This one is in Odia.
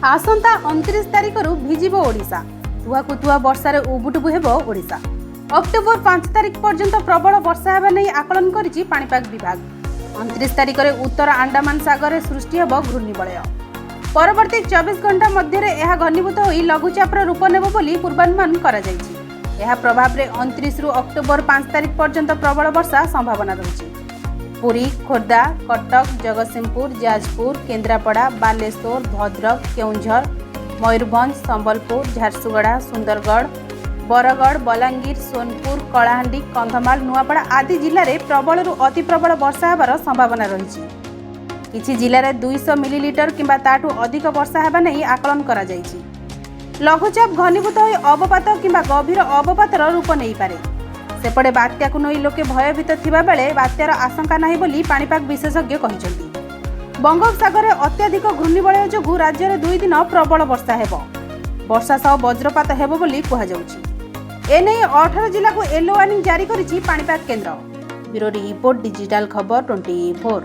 ଆସନ୍ତା 29 ତାରିଖରୁ ଭିଜିବ ଓଡ଼ିଶା। ତୁହାକୁ ତୁହା ବର୍ଷାରେ ଉବୁଟୁବୁ ହେବ ଓଡ଼ିଶା। ଅକ୍ଟୋବର 5 ତାରିଖ ପର୍ଯ୍ୟନ୍ତ ପ୍ରବଳ ବର୍ଷା ହେବା ନେଇ ଆକଳନ କରିଛି ପାଣିପାଗ ବିଭାଗ। 29 ତାରିଖରେ ଉତ୍ତର ଆଣ୍ଡାମାନ ସାଗରରେ ସୃଷ୍ଟି ହେବ ଘୂର୍ଣ୍ଣିବଳୟ। ପରବର୍ତ୍ତୀ 24 ଘଣ୍ଟା ମଧ୍ୟରେ ଏହା ଘନୀଭୂତ ହୋଇ ଲଘୁଚାପର ରୂପ ନେବ ବୋଲି ପୂର୍ବାନୁମାନ କରାଯାଇଛି। ଏହା ପ୍ରଭାବରେ 29ରୁ ଅକ୍ଟୋବର 5 ତାରିଖ ପର୍ଯ୍ୟନ୍ତ ପ୍ରବଳ ବର୍ଷା ସମ୍ଭାବନା ରହିଛି। ପୁରୀ, ଖୋର୍ଦ୍ଧା, କଟକ, ଜଗତସିଂହପୁର, ଯାଜପୁର, କେନ୍ଦ୍ରାପଡ଼ା, ବାଲେଶ୍ୱର, ଭଦ୍ରକ, କେଉଁଝର, ମୟୂରଭଞ୍ଜ, ସମ୍ବଲପୁର, ଝାରସୁଗୁଡ଼ା, ସୁନ୍ଦରଗଡ଼, ବରଗଡ଼, ବଲାଙ୍ଗୀର, ସୋନପୁର, କଳାହାଣ୍ଡି, କନ୍ଧମାଳ, ନୂଆପଡ଼ା ଆଦି ଜିଲ୍ଲାରେ ପ୍ରବଳରୁ ଅତି ପ୍ରବଳ ବର୍ଷା ହେବାର ସମ୍ଭାବନା ରହିଛି। କିଛି ଜିଲ୍ଲାରେ 200 ମିଲିଲିଟର କିମ୍ବା ତାଠୁ ଅଧିକ ବର୍ଷା ହେବା ନେଇ ଆକଳନ କରାଯାଇଛି। ଲଘୁଚାପ ଘନୀଭୂତ ହୋଇ ଅବପାତ କିମ୍ବା ଗଭୀର ଅବପାତର ରୂପ ନେଇପାରେ। ସେପଟେ ବାତ୍ୟାକୁ ନେଇ ଲୋକେ ଭୟଭୀତ ଥିବାବେଳେ ବାତ୍ୟାର ଆଶଙ୍କା ନାହିଁ ବୋଲି ପାଣିପାଗ ବିଶେଷଜ୍ଞ କହିଛନ୍ତି। ବଙ୍ଗୋପସାଗରରେ ଅତ୍ୟଧିକ ଘୂର୍ଣ୍ଣିବଳୟ ଯୋଗୁଁ ରାଜ୍ୟରେ 2 ଦିନ ପ୍ରବଳ ବର୍ଷା ହେବ। ବର୍ଷା ସହ ବଜ୍ରପାତ ହେବ ବୋଲି କୁହାଯାଉଛି। ଏନେଇ 18 ଜିଲ୍ଲାକୁ ୟେଲୋ ୱାର୍ଣ୍ଣିଂ ଜାରି କରିଛି ପାଣିପାଗ କେନ୍ଦ୍ର। ବ୍ୟୁରୋ ରିପୋର୍ଟ, ଡିଜିଟାଲ ଖବର 24।